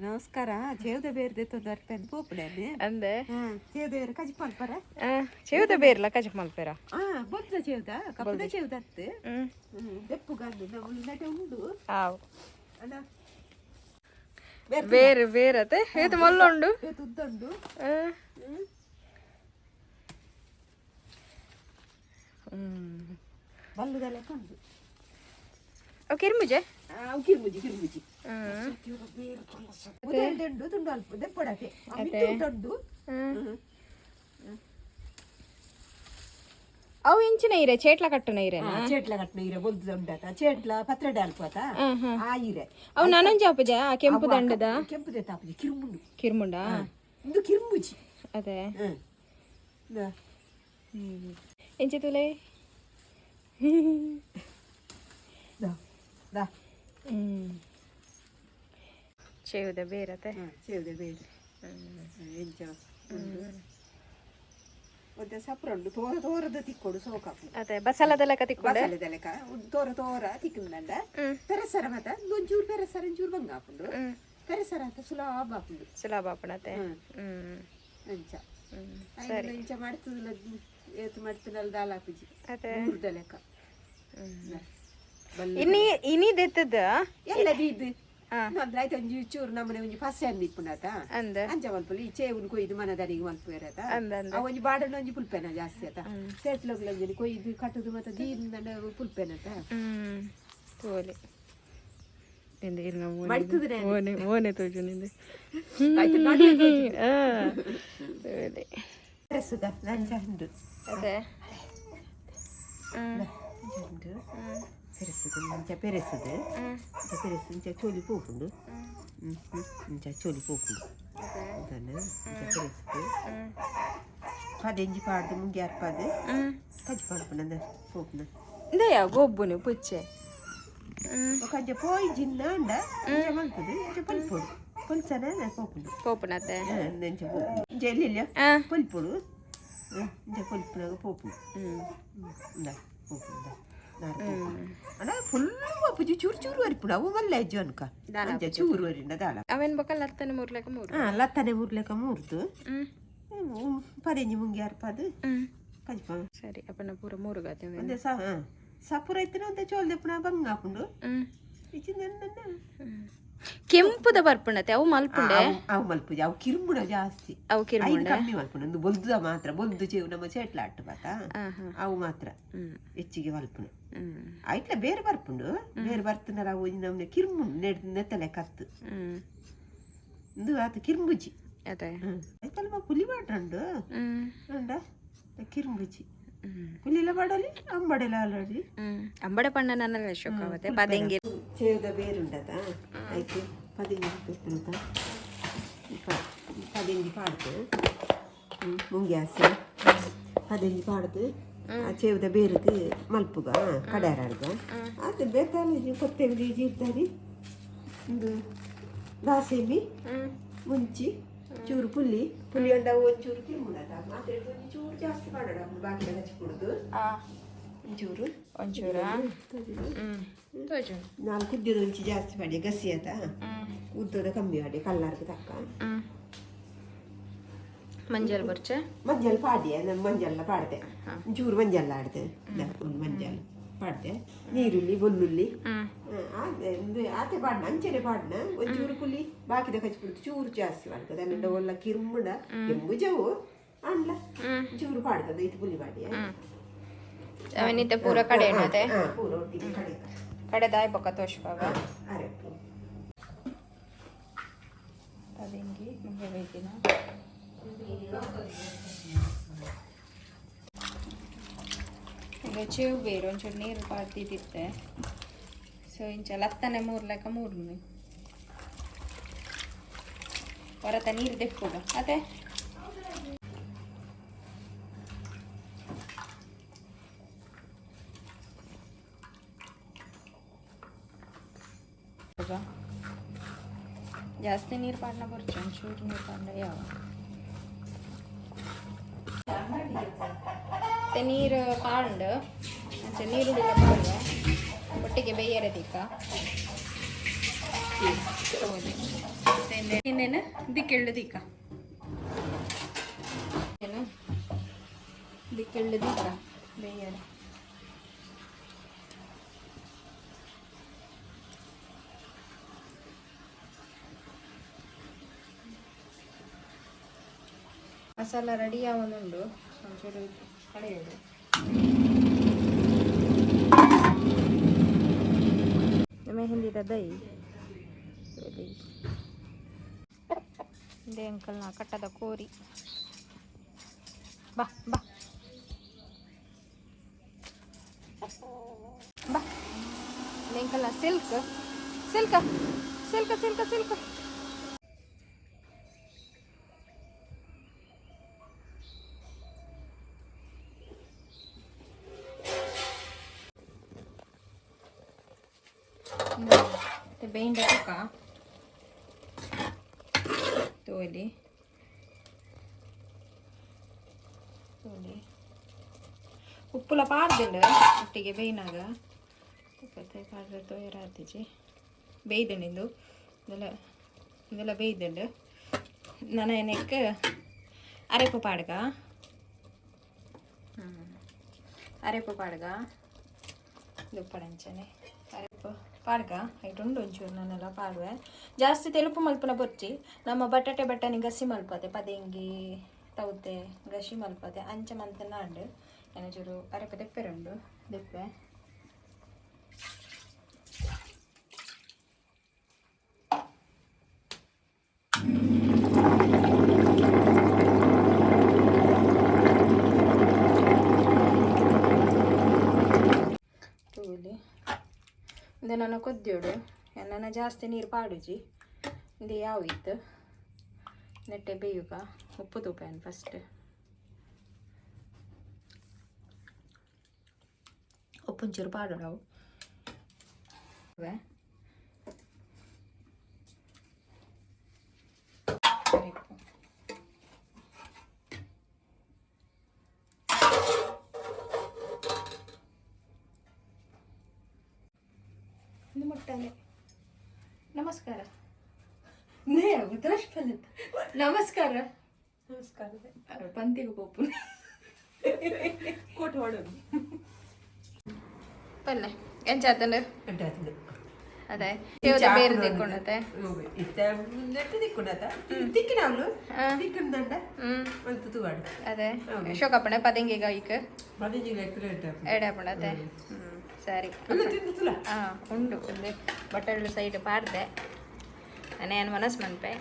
ನಮಸ್ಕಾರ. ಚೇವ್ದ ಬೇರ್ ದೆತ್ತೊಂದು ಅರ್ಪೆಂದು ಪೋಪುಡೇನೆ. ಅಂದೆ. ಚೇವ್ದ ಬೇರ್ ಕಜಿಪ್ ಮಲ್ಪರ. ಚೇವುದ ಬೇರ್ಲ ಕಜಿಪ್ ಮಲ್ಪೆರ? ಆ, ಬೊಲ್ದ ಚೇವ್ದ, ಕಪ್ಪದ ಚೇವ್ದ ಅತ್ತು. ದೆಪ್ಪುಗಂದು ನಮ್ಮ ನಟೆ ಉಂಡು. ಆವ್. ಅಣ್ಣ. ಬೇರೆ ಬೇರತೆ ಏತ್ ಮಲ್ಲ ಉಂಡು. ಏತ್ ಉದ್ದುಂಡು. ಬಲ್ಲುದ ಲೆಕ್ಕ ಉಂಡು. ಅವು ಕಿರ್ಮುಜೆ. ಅವು ಕಿರ್ಮುಜಿ, ಕಿರ್ಮುಜಿ. ಉಂಡು ತುಂಡು ಅಲ್ಪ ದೆಪ್ಪಡತೆ ಉಂಟು. ಅವು ಇಂಚಿನ ಇರೆ, ಚೇಟ್ಲ ಕಟ್ಟುನ ಇರೆನಾ? ಚೇಟ್ಲ ಕಟ್ಟನ ಇರೆ, ಬೊಲ್ದು ಉಂಡತ, ಚೇಟ್ಲ ಪತ್ರೊಡೆ ಅಲ್ಪತ ಆ ಇರೆ. ಅವು ನನೊಂಜಿ ಆಪುಜ, ಆ ಕೆಂಪು ದಂಡದ? ಕೆಂಪು ತಾಪುಜಿ, ಕಿರ್ಮುಂಡು. ಕಿರ್ಮುಂಡ. ಇಂದು ಕಿರ್ಮುಜಿ. ಅದೇ. ಇಂದಾ. ಎಂಚಿ ತುಲೆ. ದಾ ದಾ. ಚೇವುದ ಬೇರತೆ. ಚೇವ್ದೆ ಬೇರೆ ಎಂಚ ಉಂಡು. ಒಂತೆ ಸಪ್ರ ಉಂಡು, ತೋರ ತೋರದ ತಿಕ್ಕೊಡು, ಸೋಕಾಪು. ಅದೇ, ಬಸಲದ ಲೆಕ್ಕ ತಿಕ್ಕೊಂಡೆ. ಮಸಾಲೆದ ಲೆಕ್ಕ ಉಂಡು, ತೋರ ತೋರ ತಿಕ್ಕುಂಡ. ಪೆರಸರ ಮಾತ ಒಂಚೂರು ಪೆರಸರ, ಒಂಚೂರು ಬಂಗ ಆಪುಂಡು. ಪೆರಸರ ಅಂತ ಸುಲಭ ಆಪುಂಡು. ಸುಲಭ ಆಪುಣತೆ. ಅಂಚ ಐನ್ ಇಂಚ ಮಾಡ್ತದಲ್ಲ, ಏತ್ ಮಾಡ್ತದಲ್ಲ, ದಾಲ ಆಪುಜಿ. ಅದೇ. ಊರ್ದ ಲೆಕ್ಕ ಬಲ್ಲ. ಇನಿ ಇನಿ ದೆತ್ತದ. ಎಲ್ಲ ದೀದ್ ಅಂದ್ರೆ ಆಯ್ತು, ಒಂಜಿ ಚೂರು ನಮ್ಮನೆ ಒಂಜಿ ಪಸೆ ಅಂದ್ ಇಪ್ಪುಂಡಾತ. ಅಂದ. ಅಂಚ ಮಲ್ಪುಲಿ, ಈ ಚೇವುನು ಕೊಯ್ದು ಮನದನಿಗೆ ಮಲ್ಪುವೆರತ. ಅಂದ ಅಂದ. ಅವ ಒಂಜಿ ಬಾಡನ ಒಂಜಿ ಪುಲ್ಪೆನ ಜಾಸ್ತಿ ಆತ, ಸೇಟ್ಲೋಗ್ಲ ಒಂಜಿ ಕೊಯ್ದು ಕಟ್ಟುದು ಮತ್ತೆ ದೀದ್ ಪುಲ್ಪೆನತ. ತೋಲೆ ಎಂದ ಇರ್ನ. ಮಡ್ತುದು ನೇನೆ. ಮೋನೆ ಮೋನೆ ತೋಜು ನಿಂದೆ. ಆಯ್ತು, ನಡುವೆ ತೋಜುಂಡು. ತೋಲೆ. ಪೆರಸುದ ನಂಚ ಉಂಡು. ಅದೇ. ಅಂಚ ಉಂಡು ಪೆರಸುದು, ಅಂಚ ಪೆರೆಸುದು, ಅಂಚ ಪೆರೆಸು, ಇಂಚ ಚೋಲಿ ಪೋಪುಂಡು. ಹ್ಮ್ ಹ್ಮ್ ಇಂಚ ಚೋಲಿ ಪೋಪುಂಡು ಅಂತಾನೆ. ಇಂಚ ಪೆರೆಸುದು, ಪದೆಂಜಿ ಪಾಡ್ದು ಮುಂಗಿ ಅರ್ಪದು ಕಜ್ಜಿ ಪಾಡ್ಪುನ ಪೋಪುನ. ಇಂದೆಯ ಗೊಬ್ಬುನು ಪುಚ್ಚೆ. ಬೊಕ ಅಂಚ ಪೋಯಿ ಜಿನ್ನ ಅಂಡ ಇಂಚ ಮಲ್ತುದು ಇಂಚ ಪೊಲ್ಪೊಡು, ಪೊಲ್ಸನೆ ಪೋಪುಂಡು. ಪೋಪುನತೆ. ಇಂಚ ಪೋಪುಂಡು, ಇಂಚ ಎಲ್ಲಿಲ್ಲ ಪೊಲ್ಪೊಡು. ಇಂಚ ಪೊಲ್ಪುನಾಗ ಪೋಪುಂಡು. ಇಂದ ಪೋಪುಂಡು, ನಾರು ಪೋಪುಂಡು. ಅಣ್ಣ, ಫುಲ್ ಪೋಪುಜಿ, ಚೂರು ಚೂರು ವರಿಪುಂಡು. ಅವು ಮಲ್ಲ ಹೆಜ್ಜೆ ಅನ್ಕ, ಅಂಚ ಚೂರು ವರಿಂಡ ದಾಲ. ಅವೇನ್ ಬೊಕ ಲತ್ತನೆ ಮೂರ್ಲೆಕ ಮೂರು. ಹಾ, ಲತ್ತನೆ ಮೂರ್ಲೆಕ ಮೂರ್ದು ಪದೆಂಜಿ ಮುಂಗಿ ಅರ್ಪದು ಕಜ್ಪ. ಸರಿ, ಅಪ್ಪನ ಪೂರ ಮೂರು ಗಾತೆ. ಒಂದೆ ಸ ಸಪುರ ಇತ್ತಿನ ಒಂತೆ ಚೋಲ್ ದೆಪ್ಪುನ ಬಂಗ ಆಪುಂಡು ಇಚ್ಚಿಂದ. ಕೆಂಪುದ ಬರ್ಪುಂಡತೆ, ಅವು ಮಲ್ಪುಂಡೆ? ಅವು ಮಲ್ಪುಜಿ, ಅವು ಕಿರ್ಬುಡ ಜಾಸ್ತಿ. ಅವು ಐನ್ ಕಿರ್ಮುಂಡ. ಕಮ್ಮಿ ಮಲ್ಪುಂಡು. ಒಂದು ಬೊಲ್ದುದ ಮಾತ್ರ, ಬೊಲ್ದು ಚೇವು ನಮ್ಮ ಚೇಟ್ಲ ಅಟ್ಟು ಬಾತ, ಅವು ಮಾತ್ರ ಹೆಚ್ಚಿಗೆ ಮಲ್ಪುಂಡು. ಐಟ್ಲ ಬೇರೆ ಬರ್ಪುಂಡು, ಬೇರೆ ಬರ್ತುಂಡಲ ಅವು ಒಂಜಿ ನಮ್ನೆ ಕಿರ್ಮುಂಡು ನೆಡ್ ನೆತ್ತಲೆ ಕತ್ತು. ಇಂದು ಆತ ಕಿರ್ಂಬುಜಿ. ಅದೇ. ಐತಲ್ಪ ಪುಲಿ ಬಾಟ್ರಂಡು ಉಂಡ ಕಿರ್ಂಬುಜಿ. ಪುಲಿಲ ಬಾಡಲಿ, ಅಂಬಡೆಲ ಆಲಡಿ. ಅಂಬಡೆ ಪಣ್ಣ ನನ್ನಲ್ಲ ಶೋಕಾವತೆ ಪದೆಂಗಿ. ಚೇವುದ ಬೇರುಂಡತ, ಐತೆ ಪದಿಂಜಿ ಪೆತ್ತುಂತ ಪದಿಂಜಿ ಪಾಡ್ದು ಮುಂಗ್ಯಾಸ ಪದಿಂಜಿ ಪಾಡ್ದು ಆ ಚೇವುದ ಬೇರುದು ಮಲ್ಪುಗ ಕಡ್ಯಾರಾಡ್ಗ ಅದು ಬೇತಾಲಿ ಕೊತ್ತೆಂಬರಿ, ಜೀರ್ದರಿ, ಒಂದು ದಾಸೆಂಬಿ, ಮುಂಚಿ, ಚೂರು ಪುಲ್ಲಿ. ಪುಲಿ ಅಂಡ ಒಂಚೂರು ಕಿರ್ಮುಂಡತ ಮಾತ್ರ, ಒಂಜಿ ಚೂರು ಜಾಸ್ತಿ ಮಾಡೋಣ, ಬಾಕಿ ಹಚ್ಚಿ ಕುಡ್ದು ಒಂಚೂರು. ಒಂಚೂರ ತೋಜು. ನಾಲ್ಕು ಉದ್ದಿದ ಒಂಚಿ ಜಾಸ್ತಿ ಮಾಡಿ ಗಸಿ ಆತ, ಉದ್ದದ ಕಮ್ಮಿ ಮಾಡಿ ಕಲ್ಲಾರ್ಗೆ ತಕ್ಕ. ಮಂಜಲ್ ಬರ್ಚೆ. ಮಂಜಲ್ ಪಾಡ್ಯ, ನಾನು ಮಂಜಲ್ಲ ಪಾಡ್ದೆ, ಒಂಚೂರು ಮಂಜಲ್ಲ ಆಡ್ದೆ, ಒಂದು ಮಂಜಲ್ ಪಾಡ್ದೆ, ನೀರುಳ್ಳಿ, ಬೆಳ್ಳುಳ್ಳಿ ಒಂದು ಆತೆ ಪಾಡ್ನ, ಅಂಚನೆ ಪಾಡ್ನ. ಒಂಚೂರು ಪುಲಿ ಬಾಕಿದ ಕಚ್ಚಿಬಿಡ್ತು, ಚೂರು ಜಾಸ್ತಿ ಮಾಡ್ತದೆ. ಅನ್ನಂಡ ಒಲ್ಲ ಕಿರ್ಮುಂಡ ಕಿರ್ಮುಜವು ಅಂಡ್ಲ ಚೂರು ಪಾಡ್ತದೆ, ಇದು ಪುಲಿ ಪಾಡ್ಯ. ಅವನಿತ್ತೆ ಪೂರ ಕಡೆ ಎಣ್ಣತೆ. ಪೂರ ಒಟ್ಟಿಗೆ ಕಡೆ. ಕಡೆ ದಾಯ್ ಬೊಕ್ಕ ತೋಷ್ಪಾಗ. ಅರೆಪ್ಪು. ಪದೆಂಗಿ ಮುಂಗೆ ಬೇಕಿನ ಈಗ ಚೇವು ಬೇರು ಒಂಚೂರು ನೀರು ಪಾಡ್ದಿದ್ದಿತ್ತೆ. ಸೊ ಇಂಚ ಲತ್ತನೆ ಮೂರ್ಲೆಕ್ಕ ಮೂರ್ನು ಹೊರತ ನೀರು ದೆಪ್ಪುಗ ಅದೇ. ಜಾಸ್ತಿ ನೀರು ಪಾಡ್ನ ಬರ್ಚು, ಒಂಚೂರು ನೀರು ಪಾಡ್ನ ಯಾವ ಮತ್ತೆ ನೀರು ಪಾಂಡ್ ಅಂಚ ನೀರುಳ್ಳಿಲ ಪಾಡುವ, ಒಟ್ಟಿಗೆ ಬೇಯರೆ ದಿಕ್ಕ. ಮತ್ತೆ ಇನ್ನೇನು ದಿಕ್ಕೆಳ್ಳು ದಿಕ್ಕ ಏನು ದಿಕ್ಕೆಳ್ಳು ದಿಕ್ಕ ಬೇಯರ. ಮಸಾಲ ರೆಡಿ ಆವೊಂದುಂಡು, ಒಂಚೂರು ಕಡೆಯದು. ಮೆಹಂದಿದ ದೈ ದೈ ಇದೆ. ಅಂಕಲ್ನ ಕಟ್ಟದ ಕೋರಿ. ಬಾ ಬಾ ಬಾ. ಅಂಕಲ್ನ silk silk silk silk silk. ಬೇಂಡ ತುಕ್ಕ ತೋಲಿ ತೋಲಿ. ಉಪ್ಪುಲ ಪಾಡ್ದಿಲ್ಲ ಒಟ್ಟಿಗೆ ಬೇಯ್ನಾಗ. ಉಪ್ಪತ್ತೆ ಪಾಡ್ರೆ ತೋಯರ ಆತಿಜಿ. ಬೇಯ್ದಂಡು ಇಂದು ಇದೆಲ್ಲ ಇದೆಲ್ಲ ಬೇಯ್ದಂಡು. ನನ ನೆಕ್ ಅರೆಪು ಪಾಡ್ಗ. ಅರೆಪು ಪಾಡ್ಗ ದುಪ್ಪಡಂಚನೆ ಅರೆಪು ಪಾಡ್ಗ. ಐಟುಂಡು ಒಂಚೂರು ನಾನೆಲ್ಲ ಪಾಡುವೆ. ಜಾಸ್ತಿ ತೆಲುಪು ಮಲ್ಪುನ ಬೊರ್ಚಿ. ನಮ್ಮ ಬಟಾಟೆ ಬಟ್ಟನಿ ಗಸಿ ಮಲ್ಪತೆ, ಪದೆಂಗಿ ತೌತೆ ಗಸಿ ಮಲ್ಪತೆ, ಅಂಚ ಮಂತನ ಅಂಡು. ಏನಚೂರು ಅರೆಪು ದೆಪ್ಪೆರುಂಡು ದೆಪ್ಪೆ. ತೂಲಿ, ಇಂದು ನನ್ನ ಕೊದ್ಯೋಡು. ನನ್ನ ಜಾಸ್ತಿ ನೀರು ಪಾಡುಜಿ. ಇಂದು ಯಾವ ಇತ್ತು ನೆಟ್ಟೆ ಬೇಯುಗ. ಉಪ್ಪು ತೂಪೇನು ಫಸ್ಟ್. ಉಪ್ಪುಂಚೂರು ಪಾಡೋಣ ಅವು. ಅರೆಪು. ಒಂದು ಮುಟ್ಟಾನೆ. ನಮಸ್ಕಾರ. ನಮಸ್ಕಾರ. ನಮಸ್ಕಾರ. ಪಂತಿಗೆ ಪೋಪು. ಕೋಟ್ ಮಾಡೋದು. ಪಲ್ಲೆ ಎಂಚಾತಂಡು? ಎಂಟಾಯ್ತು. ಅದೇ ಸೇವದ ಬೇರೆ ತಿಕ್ಕೊಂಡತೆ. ಇತ್ತ ನೆಟ್ಟು ತಿಕ್ಕುಂಡತ ತಿಕ್ಕಿನವಳು ತಿಕ್ಕಿಂದಂಡ ಮಂತು ತೂವಾಡು. ಅದೇ ಶೋಕಪ್ಪಣೆ ಪದಂಗಿಗ ಐಕ್. ಪದಿನೈದು ಎಕರೆ. ಎಡೆ ಪಣತೆ. ಸರಿ. ಅಲ್ಲ, ತಿಂದು ತುಲ. ಹಾಂ, ಉಂಡು. ಒಂದು ಬಟಲ್ ಸೈಡ್ ಪಾಡ್ದೆ. ನಾನು ಮನಸ್ಸು ಮನ್ಪೆ.